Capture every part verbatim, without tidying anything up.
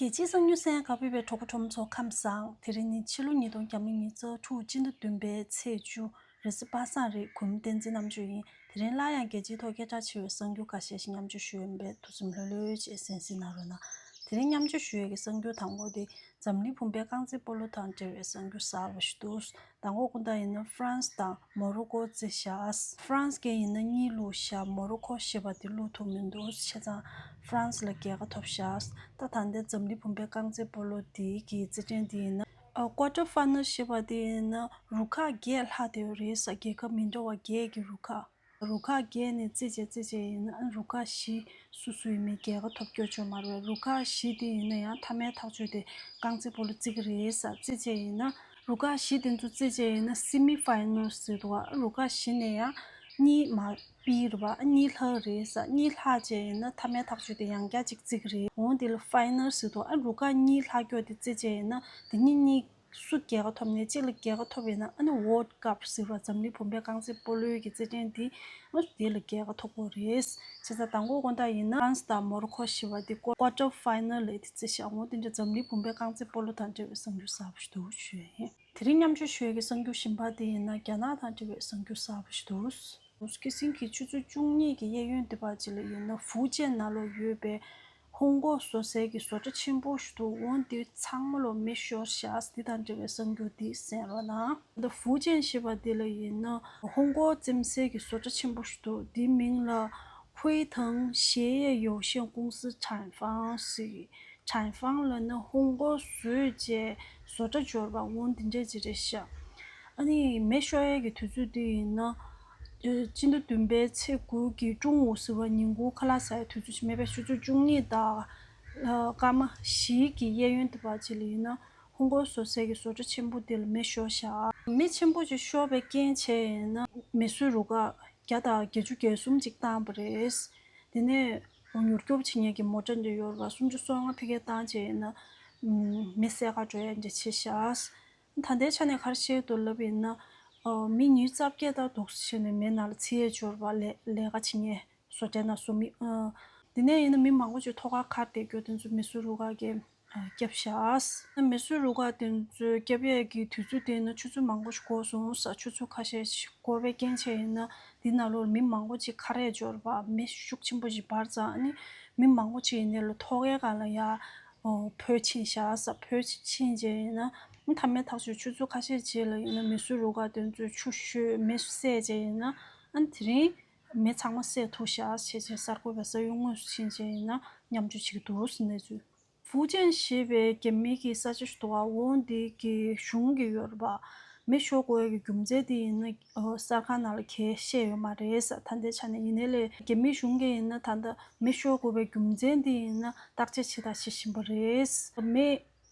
རྒྱལ་སྤྱིའི་གསར་འགྱུར་གསན་གནང་བའི་གྲོགས་པོ་གྲོགས་མོ་ཚོ་ཁམས་བཟང་། དེ་རིང་ནི་ཕྱི་ལོ་ཉིས་སྟོང་ཉི་ཤུ་རྩ་དྲུག་སྤྱི་ཟླ་བདུན་པའི་ཚེས་བཅུ། རེས་གཟའ་པ་སངས་རེད། གུས་མོ་བསྟན་འཛིན་རྣམ་དཔྱོད་ཡིན། དེ་རིང་སླར་ཡང་རྒྱལ་སྤྱིའི་ཐོག་སྐད་གྲགས་ཆེ་བའི་གསར་འགྱུར་ཁ་ཤས་ཤིག་མཉམ་སྤྱོད་ཞུ་ཡ་ཡིན་པས། ཐུགས་སེམས་ལྷོད་ལྷོད་བྱས་གསན་གཟིགས་གནང་རོགས་གནང་། དེ་རིང་མཉམ་སྤྱོད་ཞུ་ཡ་གི་གསར་འགྱུར་དང་པོ་དེ་འཛམ་གླིང་བུམ་པའི་རྐང་རྩེད་སྤོ་ལོ་དང་འབྲེལ་བའི་གསར་འགྱུར་གསར་པ་ཞིག་འདུག་མདང་དགོང་དགོང་དག་ཡིན་ན་ཧྥ་རན་སི་དང་མོ་རོ་ཀོ་རྩེ་བཞག་ཧྥ་རན་སི་གིས་ཡིན་ན་གཉིས་བླུགས་བཞག་མོ་རོ་ཀོ་ཞེས་པ་དེ་བླུགས་ཐུབ་མི་འདུག་བྱས་ཙང་ཧྥ་རན་སི་ལ་རྒྱལ་ཁ་ཐོབ་བཞག་ད་ད་ལྟའི་འཛམ་གླིང་བུམ་པའི་རྐང་རྩེད་སྤོ་ལོ་དེ་གི་རྩེད་འགྲན་དེ་ཡིན་ན། ཨ། ཀོ་ཊར་ཕའི་ནལ་ཞེས་པ་དེ་ཡིན་ན་རུ་ཁག་བརྒྱད་ལྷག་བསྡད་ཡོད་རེད་ཟེར། རྒྱལ་ཁབ་མི་འདྲ་བ་བརྒྱད་ཀྱི་རུ་ཁག་རུ་ཁག་བརྒྱད་ནས་རྩེད་བྱས་རྩེད་བྱས་ཡིན་ན། ཨ། རུ་ཁག་བཞི་སུ་སུ་ཡིན་མིན་རྒྱལ་ཁ་ཐོབ་རྒྱུ་ཡོད་མ་རེད། རུ་ཁག་བཞི་དེ་ཡིན་ན་ཡང་མཐའ་མའི་ཐག་གཅོད་དེ་རྐང་རྩེད་སྤོ་ལོ་རྩེ་གི་རེད་ཟེར། རྩེད་བྱས་ཡིན་ན་རུ་ཁག་བཞི་དེ་ཚོ་རྩེད་བྱས་ཡིན་ན་སི་མི་ཕའི་ནལ་ཟེར་འདུག་ཨ། རུ་ཁག་བཞི་ནས་ཡང་གཉིས་མར་ཕུད་རེད་པ། ཨ། གཉིས་ལྷག་རེད་ཟེར། གཉིས་ལྷག་བྱས་ཡིན་ན་མཐའ་མའི་ཐག་གཅོད་དེ་ཡང་བསྐྱར་གཅིག་རྩེ་གི་རེད། འོ་དེ་ལ་ཕའི་ནལ་ཟེར་འདུག་ཨ། རུ་ཁག་གཉིས་ལྷག་རྒྱུ་དེ་རྩེད་བྱས་ཡིན་ན་དེ་གཉིས་གཉིས། སུ་རྒྱལ་ཁ་ཐོབ་ནས་གཅིག་ལ་རྒྱལ་ཁ་ཐོབ་ཡིན་ན། ཨ་ནི་ཝོལཌ་ཀབ་ཟེར་བ་འཛམ་གླིང་བུམ་པའི་རྐང་རྩེད་སྤོ་ལོའི་གི་རྩེད་འགྲན་དེ། ཨ། དེ་ལ་རྒྱལ་ཁ་ཐོབ་དགོས་རེད། བྱས་ཙང་མདང་དགོང་དགོང་དག་ཡིན་ན་ཧྥ་རན་སི་དང་མོ་རོ་ཀོ་ཞེས་པ་དེ་ཀོ་ཀོ་ཊར་ཕའི་ནལ་ལ་དེ་རྩེ་བཞག་འོ་དེ་འདྲ་འཛམ་གླིང་བུམ་པའི་རྐང་རྩེད་སྤོ་ལོ་དང་འབྲེལ་བའི་གསར་འགྱུར་གསར་པ་ཞིག་འདུག་ཞུ་ཡ་ཡིན། དེ་རིང་མཉམ་སྤྱོད་ཞུ་ཡ་གི་གསར་འགྱུར་གཞན་པ་དེ་ཡིན་ན་རྒྱ་ནག་དང་འབྲེལ་བའི་གསར་འགྱུར་གསར་པ་ཞིག་འདུག་སྐྱེད་སྲིང་གི་ཆུ་ཚོད་བཅུ་གཉིས་ཀྱི་གཡས་གཡོན་དེ་བར་ཅིག་ལ་ཡིན་ན་ཧྥུ་ཅན་ནང་ལོགས་ཡོད་པའི་ཧོང་ཀོང་བཟོ་སའི་གི་བཟོ་གྲྭ་ཆེན་པོ་ཞིག་འདུག་འོ་འདི་ཚང་མ་ལོ་མེ་ཤོར་བཞག་འདི་དང་འབྲེལ་བའི་གསར་འགྱུར་འདི་གསན་རོགས་གནང་། འདི་ཧྥུ་ཅན་ཞེས་པ་འདི་ལ་ཡིན་ན་ཧོང་ཀོང་བཙེམ་སའི་གི་བཟོ་གྲྭ་ཆེན་པོ་ཞིག་འདུག་འདིའི་མིང་ལ་ཧུའེ་ཐང་ཞེ་ཡེ་ཡོ་ཤེན་ཀུང་སི་ཁྲན་ཧྥང་ཟེར། ཁྲན་ཧྥང་ལ་ནི་ཧོང་ཀོང་བཟོས་བྱས་བཟོ་གྲྭ་འབྱོར་བ་འོ་འདི་འདྲས་ཅིག་རེད་ཤག་ཨ་ནི་མེ་ཤོར་ཡས་ཀྱི་དུས་ཚོད་འདི་ཡིན་ན། ཨ། སྤྱི་ཟླ་བདུན་པའི་ཚེས་དགུ་གི་ཀྲུང་ཝུ་ཟེར་བ་ཉིན་གུང་ཁ་ལག་ཟ་ཡའི་དུས་ཚོད་ཅིག་མེད་པའི་ཆུ་ཚོད་བཅུ་གཉིས་དང་། ཨ། སྐར་མ་བཞི་གི་གཡས་གཡོན་དེ་བར་ཅིག་ལ་ཡིན་ན་ཧོང་ཀོང་བཟོ་སའི་གི་བཟོ་གྲྭ་ཆེན་པོ་དེ་ལ་མེ་ཤོར་བཞག་མེ་ཆེན་པོ་ཅིག་ཤོར་བའི་རྐྱེན་བྱས་ཡིན་ན་མེ་གསོད་རུ་ཁག་བརྒྱ་དང་བརྒྱད་ཅུ་གྱ་གསུམ་ཅིག་བཏང་བ་རེད། དེ་ནས་མྱུར་སྐྱོབ་བྱེད་མཁན་གྱི་མོ་ཊ་འདྲ་ཡོད་རེད་པ། སུམ་ཅུ་སོ་ལྔ་ཕ་གིར་བཏང་བྱས་ཡིན་ན། ཨམ། མེ་བསད་ག་འགྲོ་ཡ་འདྲ་བྱས་ཤག་ད་ལྟའི་ཆ་ནས་ག་རེ་བཤད་འདུག་ལབ་ཡིན་ན། ཨ། མི་ཉི་ཤུ་རྩ་བརྒྱད་དང་འདུག་སེ་བྱས་ནས་མེ་ནང་ལ་ཚེ་ཡས་འབྱོར་བ་ལས་ལས་ཀ་བྱེད་མཁན་བཟོ་གྲྭའི་ནང་བཟོ་མི། ཨ། དེ་ནས་ཡིན་ན་མི་མང་པོ་ཅིག་ཐོག་ཁར་འཁར་བསྡད་རྒྱུ་དེ་ཚོ་མེ་གསོད་རུ་ཁག་གིས། ཨ། བསྐྱབས་ཤག་མེ་གསོད་རུ་ཁག་དེ་ཚོས་བསྐྱབ་ཡས་ཀྱི་དུས་ཚོད་དེ་ཡིན་ན་ཆུ་ཚོད་མང་པོ་ཞིག་འགོར་སོང་ཟེར། ཆུ་ཚོད་ཁ་ཤས་ཤིག་འགོར་བའི་རྐྱེན་བྱས་ཡིན་ན་འདི་ནང་ལོགས་ལ་མི་མང་པོ་ཅིག་འཁར་ཡས་འབྱོར་བ་མེ་ཤུགས་ཆེན་པོ་ཞིག་འབར་ཙང་ཨ་ནི་མི་མང་པོ་ཅིག་ཡིན་ནའི་ལ་ཐོག་ཁའི་སྒང་ལ་ཡར། ཨོ། འཕུར་ཕྱིན་ཤག་ཟེར། འཕུར་ཕྱིན་བྱས་ཡིན་ན་མཐའ་མའི་ཐག་གཅོད་ཆུ་ཚོད་ཁ་ཤས་རྗེས་ལ་ཡིན་ན་མེ་གསོད་རུ་ཁག་དེ་ཚོས་ཆུ་གཤོས་མེ་བསད་བྱས་ཡིན་ན་ཨ་ནི་དེ་རིང་མེ་ཚང་མ་བསད་ཐུབ་ཤག་བྱས་བྱས་གསར་འགོད་པ་ས་ཡོམ་ངོས་སུ་ཕྱིན་བྱས་ཡིན་ན་མཉམ་སྤྱོད་བྱེད་ཀྱི་འདུག་ཟེར་གནས་ཚུལ། ཧྥུ་ཅན་ཞེས་པའི་རྒྱ་མི་གི་ས་ཆ་ཞིག་འདུག་པ། འོ་འདི་གི་གཞུང་གི་ཡོད་རེད་པ། མེ་ཤོར་དགོས་ཡ་གི་རྒྱུ་མཚན་དེ་ཡིན་ན། ཨོ། གསར་ཁང་ནང་ལ་གས་བཤད་ཡོད་མ་རེད་ཟེར། ད་ལྟའི་ཆ་ནས་ཡིན་ནའི་ལས་རྒྱ་མི་གཞུང་གིས་ཡིན་ན་ད་ལྟ་མེ་ཤོར་དགོས་པའི་རྒྱུ་མཚན་དེ་ཡིན་ན་བརྟག་དཔྱད་བྱེད་དང་བྱེད་བཞིན་པ་རེད། མེ་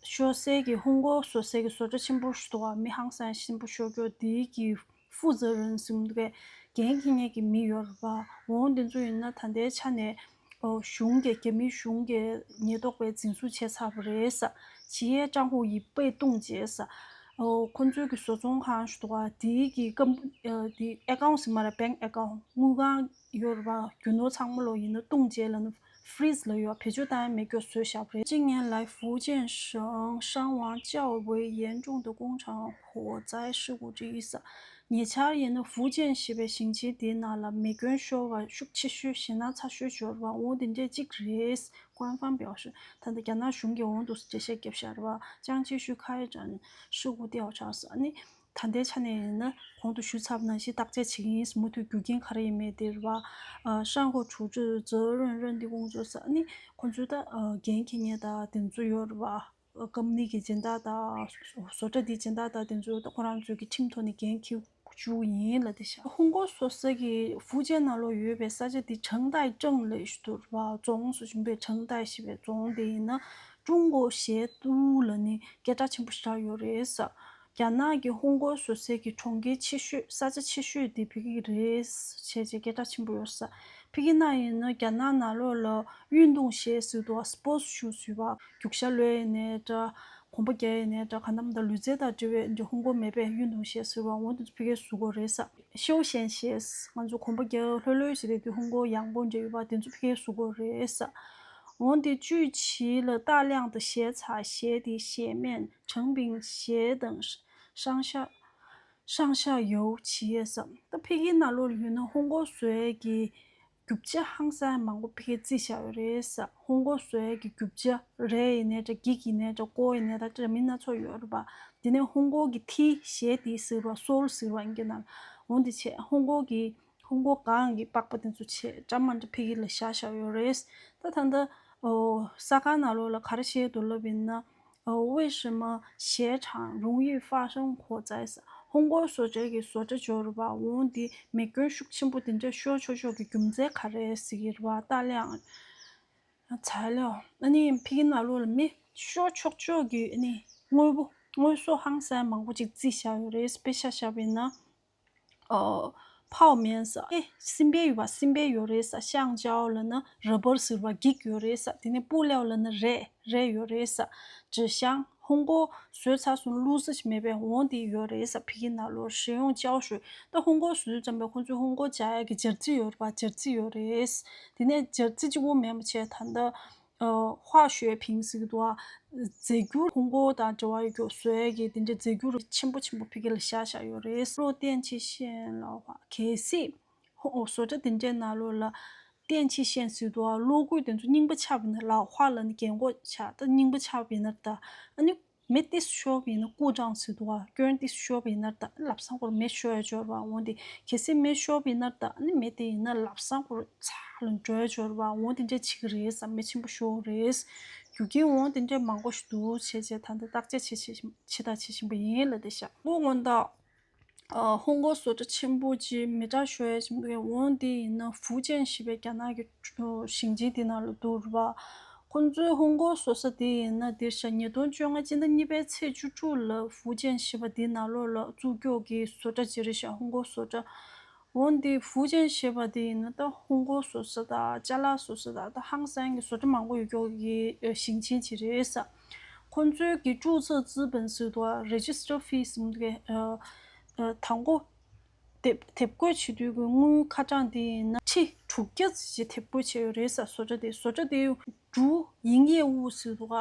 ཤོར་སའི་གི་ཧོང་ཀོང་བཟོ་སའི་གི་བཟོ་གྲྭ་ཆེན་པོ་ཞིག་འདུག་པ། མེ་ཧང་སང་ཆེན་པོ་ཤོར་རྒྱུ་དེའི་གི་ཧྥུ་ཙེ་རུན་ཟེར་མཁན་འགན་འཁྱེར་མཁན་གྱི་མི་ཡོད་རེད་པ། འོ་དེ་ཚོ་ཡིན་ན་ད་ལྟའི་ཆ་ནས། ཨོ། གཞུང་གིས་རྒྱ་མིའི་གཞུང་གིས་ཉེན་རྟོག་པས་འཛིན་བཟུང་བྱས་ཚར་བ་རེད་ཟེར། 企业账户已被冻结ཟེར། ཨོ། ཁོ་ཚོའི་གི་བཟོ་ཚོང་ཁང་ཞིག་འདུག་པ། དེའི་གི་ཀམ། ཨ། དེ་ཨེ་ཀའུན་ཊི་ཟེར་མ་རེད། བེང་ཨེ་ཀའུན་ཊི། དངུལ་ཁང་ཡོད་རེད་པ། རྒྱུ་ནོར་ཚང་མ་ལོ་ཡིན་ན་冻结ལབ་ནས་freeze ལབ་ཡོད། བེད་སྤྱོད་བཏང་ཡ་མེད་རྒྱུ་བཟོས་བཞག་པ་རེད། 近年来，福建省伤亡较为严重的工厂火灾事故之一ཟེར། ཉེ་ཆར་ཡིན་ན་ཧྥུ་ཅན་ཞེས་པའི་ཞིང་ཆེན་དེའི་ནང་ལ་མེ་སྐྱོན་ཤོར་བ་ཤུགས་ཆེ་ཤོས་ཞེད་སྣང་ཚ་ཤོས་འབྱོར་བ་འོ་དེ་འདྲས་གཅིག་རེད། 官方表示། ད་ལྟ་རྒྱ་ནག་གཞུང་གིས་འོ་འདུག་འགྲེལ་བཤད་བརྒྱབ་བཞག་རེད་པ། 江西省开展事故调查ཟེར་ནི། ད་ལྟའི་ཆ་ནས་ཡིན་ན་གོང་དུ་ཞུས་ཚར་བ་ནང་བཞིན་བརྟག་དཔྱད་བྱེད་ཀྱི་ཡིན། མུ་མཐུད་རྒྱུ་རྐྱེན་ག་རེ་ཡིན་མིན་དེ་རེད་པ། ཨ། 善后处置责任认定工作ཟེར་ནི། ཁོང་ཚོས་ད། ཨ། འགན་འཁྱེར་མཁན་དང་དེ་ཚོ་ཡོད་རེད་པ། ཀམ་ནི་གི་སྦྱིན་བདག་དང་། བཟོ་གྲྭ་དེའི་སྦྱིན་བདག་དང་དེ་ཚོ་ད་ཁོ་རང་ཚོས་ཀྱི་ཁྲིམས་ཐོག་ནས་འགན་འཁྱེར་བཅུག་ཡིན་ལབ་བསྡད་ཤག་ཧོང་ཀོང་སོ་སོ་གི་ཧྥུ་ཅན་ནང་ལོགས་ཡོད་པའི་ས་ཆ་དེ་ཁྲང་ཏའེ་ཀྲང་ལབ་ཀྱི་འདུག་རེད་པ། རྫོང་སུ་ཞིང་པའི་ཁྲང་ཏའེ་ཞེས་པའི་རྫོང་དེ་ཡིན་ན་ཀྲུང་གོ་ཞེ་ཏུའུ་ལབ་ནི་སྐད་གྲགས་ཆེན་པོ་ཞེ་དྲག་ཡོད་རེད་ཟེར། རྒྱ་ནག་གི་ཧོང་ཀོང་སོ་སོའི་གི་གྲོང་ཁྱེར་ཆེ་ཤོས་ས་ཆ་ཆེ་ཤོས་དེ་ཕ་གི་རེད་བྱས་བྱས་སྐད་གྲགས་ཆེན་པོ་ཡོད་ས། ཕ་གི་ནང་ཡིན་ན་རྒྱ་ནག་ནང་ལོགས་ལ་ཡུན་ཏུང་ཞེས་ཟེར་འདུག་པ། སྤོར་སི་ཤུ་ཟེར་བ། རྒྱུག་ཤར་གློད་ཡས་ནས་འདྲ། གོམ་པ་རྒྱག་ཡས་ནས་འདྲ། གང་ལྟར་མ་ད་ལུས་རྩལ་དང་འབྲེལ་བའི་འདི་ཧོང་ཀོང་མེད་པས་ཡུན་ཏུང་ཞེས་ཟེར་བ་འོ་དེ་ཚོ་ཕ་གིར་བཟོ་དགོས་རེད་ས། ཤོའུ་ཞན་ཞེས་ང་ཚོ་གོམ་པ་རྒྱག་ལྷོད་ལྷོད་བྱས་ཏེ་འདི་ཧོང་ཀོང་ཡང་པོ་འདྲ་ཡོད་པ་དེ་ཚོ་ཕ་གིར་བཟོ་དགོས་རེད་ས། འོན་ཏེ་句集了大量的鞋材，鞋底、鞋面、成品鞋等上下上下游企业ཟེར། ད་ཕ་གིའི་ནང་ལོགས་ལ་ཡོད་ན་ཧོང་ཀོང་བཟོ་ཡས་ཀྱི་རྒྱུ་ཆ་ཧང་སང་མང་པོ་ཕ་གིར་བརྩིས་བཞག་ཡོད་རེད་ཟེར། ཧོང་ཀོང་བཟོ་ཡས་ཀྱི་རྒྱུ་ཆ་རས་ཡིན་ནའི་འདྲ། འགྱིག་ཡིན་ནའི་འདྲ། ཀོ་ཡིན་ནའི་འདྲ། འདྲ་མིན་སྣ་ཚོགས་ཡོད་རེད་པ། དེ་ནས་ཧོང་ཀོང་གི་ཐི་ཞེས་དེ་ཟེར་བ། སོལ་ཟེར་བ་ཡིན་གྱི་ན། འོན་ཏེ་བྱས་ཧོང་ཀོང་གི་ཧོང་ཀོང་སྒང་གི་པགས་པ་དེ་ཚོ་བྱས་འདྲ་མི་འདྲ་ཕ་གི་ལ་བཞག་བཞག་ཡོད་རེད། ད་ད་ལྟ་ཨོ་ས་ཁང་ནང་ལོགས་ལ་ག་རེ་བཤད་འདུག་ལབ་ཡིན་ན། ཨོ་为什么鞋厂容易发生火灾ཟེར། ཧོང་ཀོང་བཟོ་གྲྭ་གི་བཟོ་གྲྭ་འབྱོར་བ་འོན་ཏེ་མེ་སྐྱོན་ཤུགས་ཆེན་པོ་དེ་འདྲ་ཤོར་ཆོག་ཆོག་གི་རྒྱུ་མཚན་ག་རེ་ཟེར་གྱི་རེད་པ། ཏཱ་ལེའང་ཚ་ལེའོ། ཨ་ནི་ཕ་གི་ནང་ལོགས་ལ་མེ་ཤོར་ཆོག་ཆོག་གི་ཨ་ནི་དངོས་པོ་དངོས་ཟོག་ཧང་སང་མང་པོ་ཅིག་བརྩིས་བཞག་ཡོད་རེད། དཔེ་ཆ་བཞག་པ་ཡིན་ན། ཨོ།泡棉ཟེར། ཨེ་སྲིན་བལ་ཡོད་པ། སྲིན་བལ་ཡོད་རེད་ཟེར། 橡胶ལབ་ན་ར་བར་ཟེར་བ། འགྱིག་ཡོད་རེད་ཟེར། དེ་ནས་布料ལབ་ན་རས་རས་ཡོད་རེད་ཟེར། 纸箱ཧོང་ཀོང་བཟོས་ཚར་སོང་བླུགས་ས་ཞིག་མེད་པས། འོན་ཏེ་ཡོད་རེད་ཟེར། ཕ་གི་ནང་ལོགས་使用胶水། ད་ཧོང་ཀོང་བཟོས་ཙམ་པས་ཁོང་ཚོས་ཧོང་ཀོང་སྦྱར་ཡག་གི་སྦྱར་རྩི་ཡོད་རེད་པ། སྦྱར་རྩི་ཡོད་རེད། དེ་ནས་སྦྱར་རྩི་གཅིག་པོ་མེད་པ་བྱས་ད་ལྟ། ཨོ། 化学品ཟེར་གྱི་འདུག་ཨ། རྫས་འགྱུར་ཧོང་ཀོང་དང་འབྲེལ་བ་ཡོད་རྒྱུ་བཟོ་ཡས་ཀྱི་དེ་འདྲའི་རྫས་འགྱུར་ཆེན་པོ་ཆེན་པོ་ཕ་གི་ལ་བཞག་བཞག་ཡོད་རེད། གློག་电器线ལ་གལ་སྲིད་ཧོ་བཟོ་གྲྭ་དེ་འདྲའི་ནང་ལོགས་ལ་电器线ཟེར་གྱི་འདུག་ཨ། གློག་སྐུད་དེ་ཚོ་རྙིང་པ་ཆགས་པ་ཡིན་ན། 老化ལབ་ནི་རྒན་གོག་ཆགས། ད་རྙིང་པ་ཆགས་པ་ཡིན་ན་ད་ཨ་ནི། མེ་ཏིས་ཤོར་བ་ཡིན་ན། 故障ཟེར་གྱི་འདུག་ཨ། སྐྱོན་ཏིས་ཤོར་བ་ཡིན་ན་ད་ལབ་སང་སྐོར་མེ་ཤོར་ཡ་འབྱོར་བ་འོན་ཏེ། གལ་སྲིད་མེ་ཤོར་བ་ཡིན་ན་ད་ནི་མེ་དེ་ཡིན་ན་ལབ་སང་སྐོར་ཚ་ལ་འགྲོ་ཡ་འབྱོར་བ་འོན་དེ་འདྲ་བྱེད་ཀྱི་རེད་ཟེར། མེ་ཆེན་པོ་ཤོར་རེད། རྒྱུ་རྐྱེན་འོན་དེ་འདྲ་མང་པོ་ཞིག་འདུག་བྱས་བྱས་ད་ལྟ་བརྟག་དཔྱད་བྱེད་བྱེད་བྱེད་དང་བྱེད་བཞིན་པ་ཡིན་ལབ་བསྡད་ཤག་ཨོ་དངོས་དང་། ཨ། ཧོང་ཀོང་བཟོ་གྲྭ་ཆེན་པོ་ཅིག་མེ་དྲག་ཤོར་ཡ་ཅིག་འདུག་འོན་དེ་ཡིན་ན་ཧྥུ་ཅན་ཞེས་པའི་རྒྱ་ནག་གི་ཞིང་ཆེན་དེ་ནང་ལ་འདུག་རེད་པ། ཁོང་ཚོའི་ཧོང་ཀོང་བཟོ་ས་དེ་ཡིན་ན་འདིར་ཤག་ཉིས་སྟོང་བཅོ་ལྔ་སྤྱི་ཟླ་གཉིས་པའི་ཚེས་བཅུ་དྲུག་ལ་ཧྥུ་ཅན་ཞེས་པ་དེ་ནང་ལོགས་ལ་བཙུགས་རྒྱུ་གི་བཟོ་གྲྭ་ཅིག་རེད་ཤག་ཧོང་ཀོང་བཟོ་གྲྭ། འོན་ཏེ་ཧྥུ་ཅན་ཞེས་པ་དེ་ཡིན་ན་ད་ཧོང་ཀོང་བཟོ་ས་དང་ཅ་ལག་བཟོ་ས་དང་ད་ཧང་སང་གི་བཟོ་གྲྭ་མང་པོ་ཡོད་རྒྱུ་གི་ཞིང་ཆེན་ཅིག་རེད་ཤག་ཁོང་ཚོའི་གི་ཀྲུའུ་ཙེ་ཙི་པན་ཟེར་དུས་རེ་ཇི་སི་ཊར་ཕི་ཟེར་གི་ཨ། ཨ། དང་པོ། དེབ་དེབ་འགོད་བྱེད་དུས་ཀྱི་དངུལ་ཁ་གྲངས་དེ་ཡིན་ན་ཁྲི་དྲུག་བརྒྱ་ཙམ་ཞིག་དེབ་འགོད་བྱས་ཡོད་རེད་ཟེར། བཟོ་གྲྭ་དེ་བཟོ་གྲྭ་དེའི་主营业务ཟེར་དུས་ཀ་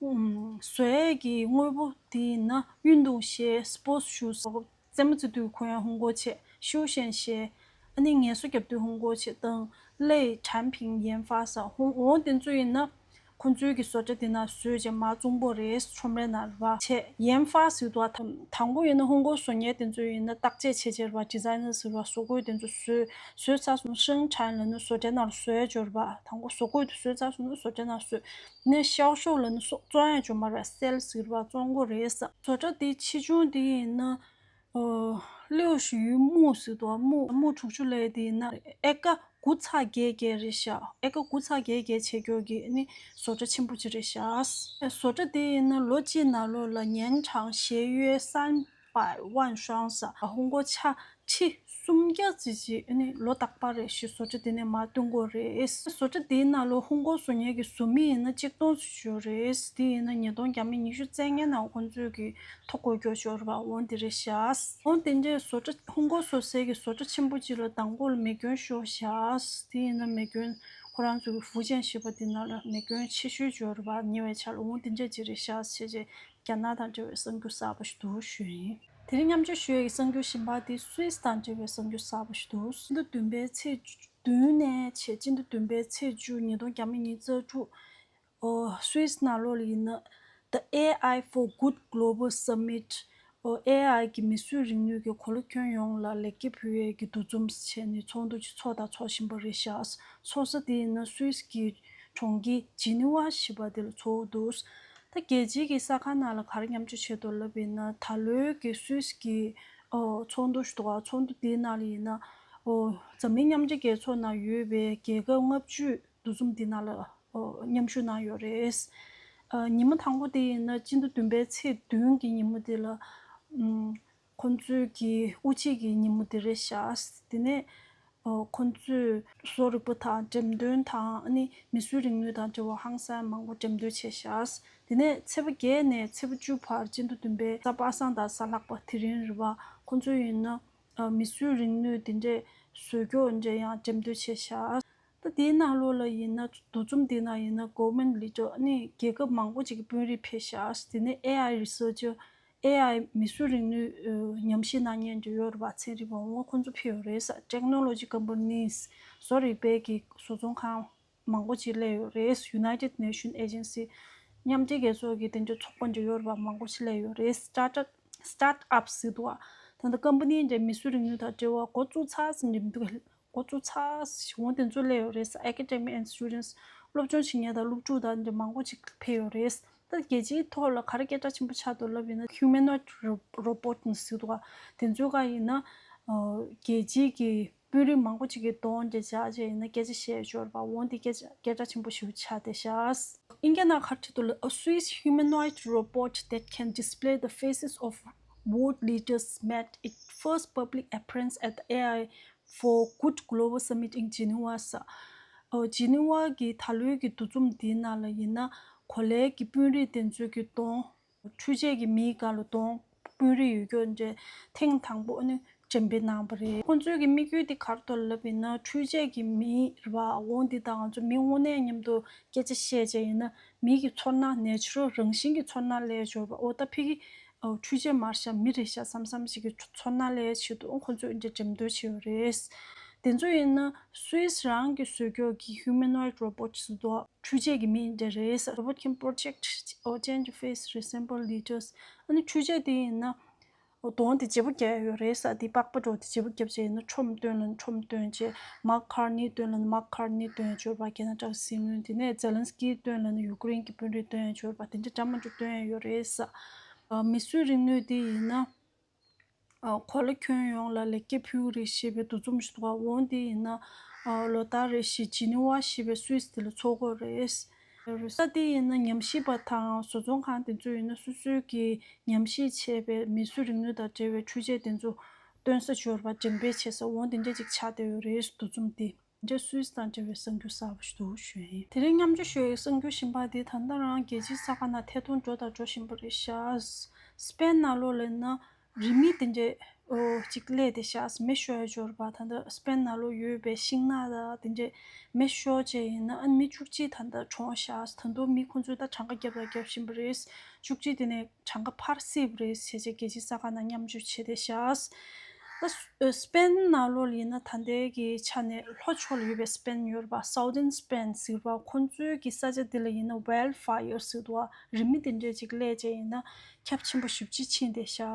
ཨུམ། བཟོ་ཡས་ཀྱི་དངོས་པོ་དེ་ཡིན་ན་运动鞋སྤོར་ཊི་ཤུ་ཟེར། རྩེད་མོ་རྩེ་དུས་གོན་ཡ་ཧོང་ཀོང་ཆས། 休闲鞋། ཨ་ནི་ངལ་གསོ་རྒྱབ་དུས་ཧོང་ཀོང་ཆས་དང་། 类产品研发ཟེར། ཧོང་འོང་དེ་ཚོ་ཡིན་ན། ཁོང་ཚོའི་གི་བཟོ་གྲྭ་དེ་ན་བཟོས་རྗེས་མ་བཙོང་པོ་རེད། ཁྲོམ་རའི་ནང་རེད་པ། བྱས་研发ཟེར་དུས་དང་དང་པོ་ཡིན་ན་ཧོང་ཀོང་བཟོ་མཁན་དེ་ཚོ་ཡིན་ན་བརྟག་དཔྱད་བྱས་རྗེས་རེད་པ། ཌི་ཛའི་ནར་ཟེར་བ་བཟོ་བཀོད་དེ་ཚོ་བཟོས་བཟོས་ཚར་སོང་ན་生产ལབ་ནི་བཟོ་གྲྭའི་ནང་ལ་བཟོས་ཡ་འབྱོར་པ། དང་པོ་བཟོ་བཀོད་དེ་བཟོས་ཚར་སོང་ན་བཟོ་གྲྭའི་ནང་བཟོས་ནས་销售ལབ་ནི་བཙོང་ཡ་འབྱོར་མ་རེད། སེལ་ཟེར་བ་བཙོང་གོ་རེད་ཟེར། བཟོ་གྲྭ་དེ་ཆེ་ཆུང་དེ་ཡིན་ན། ཨོ། 六十余亩ཟེར་དུས་དམུ་དམུ་དྲུག་ཅུ་ལས་དེ་ཡིན་ན་ཨེ་ཀ་དགུ་ཚེག་བརྒྱད་བརྒྱད་རེད་ཤག་ཨེ་ཀ་དགུ་ཚེག་བརྒྱད་བརྒྱད་བྱེད་རྒྱུ་གི་ནི་བཟོ་གྲྭ་ཆེན་པོ་ཅིག་རེད་ཤག་བཟོ་གྲྭ་དེ་ཡིན་ན་ལོ་གཅིག་ནང་ལོགས་ལ་年产协约三百万双ཟེར། ཧོང་ཀོང་ཆ་ཁྲི་སུམ་བརྒྱ་ཙམ་ཅིག་ནི་ལོ་རྟག་པར་རེ་བཞིན་བཟོ་གྲྭ་དེ་ནས་མར་བཏོན་གོ་རེད། བཟོ་གྲྭ་དེའི་ནང་ལོགས་ཧོང་ཀོང་བཟོ་མཁན་གྱི་བཟོ་མི་ཡིན་ན་གཅིག་སྟོང་ཙམ་ཡོད་རེད། དེ་ཡིན་ན་ཉིས་སྟོང་བརྒྱ་མེད་ཉི་ཤུ་རྩ་ལྔའི་ནང་ཁོང་ཚོས་ཀྱི་ཐོ་འགོད་རྒྱུ་ཤོར་བ་འོང་དེ་རེད་ཤག་འོང་དེ་འདྲའི་བཟོ་གྲྭ་ཧོང་ཀོང་བཟོ་སའི་གི་བཟོ་གྲྭ་ཆེན་པོ་གཅིག་ལ་མདང་དགོང་ལ་མེ་སྐྱོན་ཤོར་ཤག་དེ་ཡིན་ན་མེ་སྐྱོན་ཁོ་རང་ཚོ་གི་ཧྥུ་ཅན་ཞེས་པ་དེ་ནང་ལ་མེ་སྐྱོན་ཆེ་ཤོས་ཤོར་བ་ཉེ་བའི་ཆར་ལ་འོང་དེ་འདྲ་ཅིག་རེད་ཤག་བྱས་རྗེས་རྒྱ་ནག་དང་འབྲེལ་བའི་གསར་འགྱུར་གསར་པ་ཞིག་འདུག་ཞུས་ཡིན། དེ་རིང་མཉམ་སྤྱོད་ཞུ་ཡས་ཀྱི་གསར་འགྱུར་གཞན་པ་དེ་སུད་སི་དང་འབྲེལ་བའི་གསར་འགྱུར་གསར་པ་ཞིག་འདུག་སྤྱི་ཟླ་བདུན་པའི་ཚེས་བདུན་ནས་བྱས་སྤྱི་ཟླ་བདུན་པའི་ཚེས་བཅུ་ཉིས་སྟོང་བརྒྱ་མེད་ཉི་ཤུ་རྩ་དྲུག་ཨོ། སུད་སི་ནང་ལོགས་ལ་ཡིན་ན། The ཨེ་ཨའི་for Good Global Summit ཨོ། ཨེ་ཨའི་གི་མིས་བཟོས་རིག་ནུས་ཀྱིས་གོ་ལ་ཁྱོན་ཡོངས་ལ་ལེགས་སྐྱེས་ཕུལ་ཡས་ཀྱི་འདུ་འཛོམས་བྱས་ནས་ཚོགས་འདུ་ཅིག་ཚོགས་དང་ཚོགས་བཞིན་པ་རེད་ཤག་ཚོགས་ས་དེ་ཡིན་ན་སུད་སི་གི་གྲོང་ཁྱེར་ཇི་ནི་ཝ་ཞེས་པ་དེ་ལ་ཚོགས་འདུག་ད་རྒྱལ་སྤྱིའི་གི་གསར་ཁང་ནང་ལ་ག་རེ་མཉམ་སྤྱོད་བྱས་འདུག་ལབ་པ་ཡིན་ན་ད་ལོའི་གི་སུད་སི་གི་ཨོ། ཚོགས་འདུ་ཞིག་འདུག་ག་ཚོགས་འདུ་དེའི་ནང་ལ་ཡིན་ན་ཨོ། འཛམ་གླིང་མཉམ་འབྲེལ་རྒྱལ་ཚོགས་ནང་ཡོད་པའི་རྒྱལ་ཁབ་ལྔ་བཅུ་འདུ་འཛོམས་དེ་ནང་ལ་ཨོ། མཉམ་ཞུགས་གནང་ཡོད་རེད། ཨ། ཉི་མ་དང་པོ་དེ་ཡིན་ན་སྤྱི་ཟླ་བདུན་པའི་ཚེས་བདུན་གྱི་ཉིན་མོ་དེ་ལ་ཨམ། ཁོང་ཚོའི་གི་དབུ་འབྱེད་ཀྱི་ཉིན་མོ་དེ་རེད་ཤག་དེ་ནས་ཨོ། ཁོང་ཚོས་བཟོ་རིག་པ་དང་འགྲེམས་སྟོན་དང་ཨ་ནི་མིས་བཟོས་རིག་ནུས་དང་འབྲེལ་བ་ཧང་སང་མང་པོ་འགྲེམས་སྟོན་བྱས་ཤག་དེ་ནས་ཚེས་པ་བརྒྱད་ནས་ཚེས་པ་བཅུ་བར་སྤྱི་ཟླ་བདུན་པའི་གཟའ་པ་སངས་དང་གཟའ་ལྷག་པ་དེ་རིང་རེད་པ། ཁོང་ཚོ་ཡིན་ན་ཨ། མིས་བཟོས་རིག་ནུས་དེ་འདྲས་བཟོ་རྒྱུ་འདྲ་ཡང་འགྲེམས་སྟོན་བྱས་ཤག་ད་དེའི་ནང་ལོགས་ལ་ཡིན་ན། འདུ་འཛོམས་དེའི་ནང་ཡིན་ན། government leader ནི་རྒྱལ་ཁབ་མང་པོ་ཅིག་གི་དཔོན་རིགས་ཕེབས་ཤག་དེ་ནས་ཨེ་ཨའི་researcher, ཨེ་ཨའི་མིས་བཟོས་རིག་ནུས་ཉམས་ཞིབ་གནང་མཁན་ཅིག་ཡོད་རེད་པ། ཚན་རིག་པ། འོ་ཁོང་ཚོ་ཕེབས་ཡོད་རེད་ཟེར། technology companies བཟོ་རིག་པའི་གི་བཟོ་ཚོང་ཁང་མང་པོ་ཅིག་སླེབས་ཡོད་རེད། United Nation Agency མཉམ་འབྲེལ་རྒྱལ་ཚོགས་ཀྱི་དེ་འདྲའི་ཚོགས་པ་འདྲ་ཡོད་རེད་པ། མང་པོ་ཞིག་སླེབས་ཡོད་རེད། start up, start up ཟེར་འདུག་པ། ད་ལྟ་ཀམ་པ་ནི་འདྲ་མིས་བཟོས་རིག་ནུས་དང་འབྲེལ་བ་འགོ་བཙུགས་ཚར་ཟིན་འདྲ་མི་འདུག་འགོ་བཙུགས་ཚར་ཟིན། འོ་དེ་ཚོ་སླེབས་ཡོད་རེད། academic and students སློབ་སྦྱོང་བྱེད་མཁན་དང་སློབ་ཕྲུག་དང་འདྲ་མང་པོ་ཅིག་ཕེབས་ཡོད་རེད། ད་རྒྱལ་སྤྱིའི་ཐོག་ལ་ག་རེ་སྐད་གྲགས་ཆེན་པོ་ཆགས་འདུག་ལབ་ཡིན་ན། humanoid robot ནི་ཟེར་འདུག་པ། དེ་ཚོའི་སྒང་ཡིན་ན། ཨ། རྒྱལ་སྤྱིའི་གི་དཔོན་རིགས་མང་པོ་ཅིག་གི་གདོང་དེ་བཞག་བྱས་ཡིན་ན་སྐད་ཆ་བཤད་ཡོད་རེད་པ། འོ་འདི་སྐད་ཆ་སྐད་གྲགས་ཆེན་པོ་ཞིག་ཆགས་བསྡད་ཤག་ཨིན་སྐད་ནང་ག་རེ་བྲིས་འདུག་ལབ། A Swiss humanoid robot that can display the faces of world leaders made its first public appearance at the A I for Good Global Summit in Geneva ཟེར། ཨོ། ཇི་ནི་ཝ་གི་ད་ལོའི་གི་འདུ་འཛོམས་འདིའི་ནང་ལ་ཡིན་ན། གོ་ལའི་གི་དཔོན་རིགས་དེ་ཚོའི་གི་གདོང་། འཕྲུལ་ཆས་ཀྱི་མིའི་སྒང་ལ་གདོང་དཔོན་རིགས་ཡོད་རྒྱུ་འདྲ་ཐེངས་དང་པོ་ནི་འགྲེམས་སྤེལ་གནང་བ་རེད། ཁོང་ཚོའི་གི་དམིགས་ཡུལ་དེ་ག་རེ་འདུག་ལབ་ཡིན་ན། འཕྲུལ་ཆས་ཀྱི་མི་རེད་པ། འོ་འདི་དང་ང་ཚོ་མི་དངོས་གནས་མཉམ་དུ་སྐད་ཆ་བཤད་བྱས་ཡིན་ན། མི་གི་ཚོར་སྣང་natural རང་བཞིན་གྱི་ཚོར་སྣང་སླེབས་ཡོད་རེད་པ། འོ་ད་ཕ་གི་འཕྲུལ་ཆས་མ་རེད་ཤག་མི་རེད་ཤག་བསམ་བསམ་ཞིག་གི་ཚོར་སྣང་སླེབས་ཡས་ཆེད་དུ་ཁོང་ཚོས་འདི་འདྲ་འགྲེམས་སྟོན་བྱས་ཡོད་རེད། དེ་ཚོ་ཡིན་ན་སུད་སི་རང་གི་བཟོས་རྒྱུ་གི་humanoid robot ཟེར་དུས་འཕྲུལ་ཆས་ཀྱི་མི་འདྲ་རེད། Robot can project or change face, resemble leaders. ཨ་ནི་འཕྲུལ་ཆས་དེ་ཡིན་ན་གདོང་དེ་བརྗེ་པོ་རྒྱག་ཡོད་རེད་ཟེར། དེ་པགས་པ་འདྲ་བོ་དེ་བརྗེ་པོ་བརྒྱབ་བྱས་ཡིན་ན། ཁྲོམ་སྟོན་ལབ་ན་ཁྲོམ་སྟོན་བྱས། མཱག་ཁར་ནི་སྟོན་ལབ་ན་མཱག་ཁར་ནི་སྟོན་བྱས་ཡོད་པ། ཁེ་ན་ཌ་གི་སྲིད་བློན། དེ་ནས་ཛེ་ལན་སི་ཀི་སྟོན་ལབ་ན་ཡུ་ཀེ་རེན་གྱི་དཔོན་རིགས་སྟོན་བྱས་ཡོད་པ། དེ་འདྲ་འདྲ་མི་འདྲ་སྟོན་ཡོད་རེད་ཟེར། མིས་བཟོས་རིག་ནུས་དེ་ཡིན་ན། ཨ། གོ་ལ་ཁྱོན་ཡོངས་ལ་ལེགས་སྐྱེས་ཕུལ་གྱི་རེད་ཞེས་པའི་འདུ་འཛོམས་ཤིག་འདུག་ག་འོ་འདི་ཡིན་ན། ཨ། ལོ་ལྟར་རེ་བཞིན་ཇི་ནི་ཝ་ཞེས་པའི་སུད་སི་དེ་ལ་འཚོགས་ཀྱི་ཡོད་རེད། ས་དེ་ཡིན་ན་ཉམས་ཞིབ་པ་དང་བཟོ་ཚོང་ཁང་དེ་ཚོ་ཡིན་ན་སོ་སོའི་གི་ཉམས་ཞིབ་བྱས་པའི་མིས་བཟོས་རིག་ནུས་དང་འབྲེལ་བའི་འཕྲུལ་ཆས་དེ་ཚོ་སྟོན་ས་ཅིག་ཡོད་རེད་པ། འགྲེམས་སྤེལ་བྱེད་ས། འོ་འདི་འདྲ་ཅིག་ཆགས་བསྡད་ཡོད་རེད། འདུ་འཛོམས་དེ། འདི་སུད་སི་དང་འབྲེལ་བའི་གསར་འགྱུར་གསར་པ་ཞིག་འདུག་ཞུ་ཡིན། དེ་རིང་མཉམ་སྤྱོད་ཞུ་ཡའི་གསར་འགྱུར་གཞན་པ་དེ་ད་ལྟ་རང་རྒྱལ་སྤྱིའི་གསར་ཁང་ནང་ཐད་གཏོང་འགྲོ་དང་འགྲོ་བཞིན་པ་རེད་ཤག་སི་པེན་ནང་ལོགས་ལ་ཡིན་ན་རི་མེ་དེ་འདྲས་ཨོ་ཅིག་སླེབས་བསྡད་ཤག་མེ་ཤོར་ཡ་ཅིག་ཡོད་རེད་པ། ད་ལྟ་སི་པེན་ནང་ལོགས་ཡོད་པའི་ཤིང་ནགས་དང་དེ་འདྲས་མེ་ཤོར་བྱས་ཡིན་ན། ཨ་ནི་མི་བཅུ་གཅིག་ད་ལྟ་གྲོངས་ཤག་ད་དུང་མི་ཁོང་ཚོས་ད་གྲངས་ཀ་བརྒྱབ་དང་བརྒྱབ་བཞིན་པ་རེད། བཅུ་གཅིག་དེ་ནས་གྲངས་ཀ་འཕར་སྲིད་པ་རེད་ཟེར་བྱས་རྒྱལ་སྤྱིའི་གསར་ཁང་ནང་མཉམ་སྤྱོད་བྱས་བསྡད་ཤག་ད་སི་པེན་ནང་ལོགས་ལ་ཡིན་ན་ད་ལྟའི་གི་ཆ་ནས་ལྷོ་ཕྱོགས་ལ་ཡོད་པའི་སི་པེན་ཡོད་རེད་པ། Southern Spain ཟེར་བ། ཁོང་ཚོའི་གི་ས་ཆ་འདི་ལ་ཡིན་ན་wildfire ཟེར་འདུག་པ། རི་མེ་དེ་འདྲས་ཅིག་སླེབས་བྱས་ཡིན་ན་ཁྱབ་ཆེན་པོ་ཞེ་པོ་ཅིག་ཕྱིན་བསྡད་ཤག་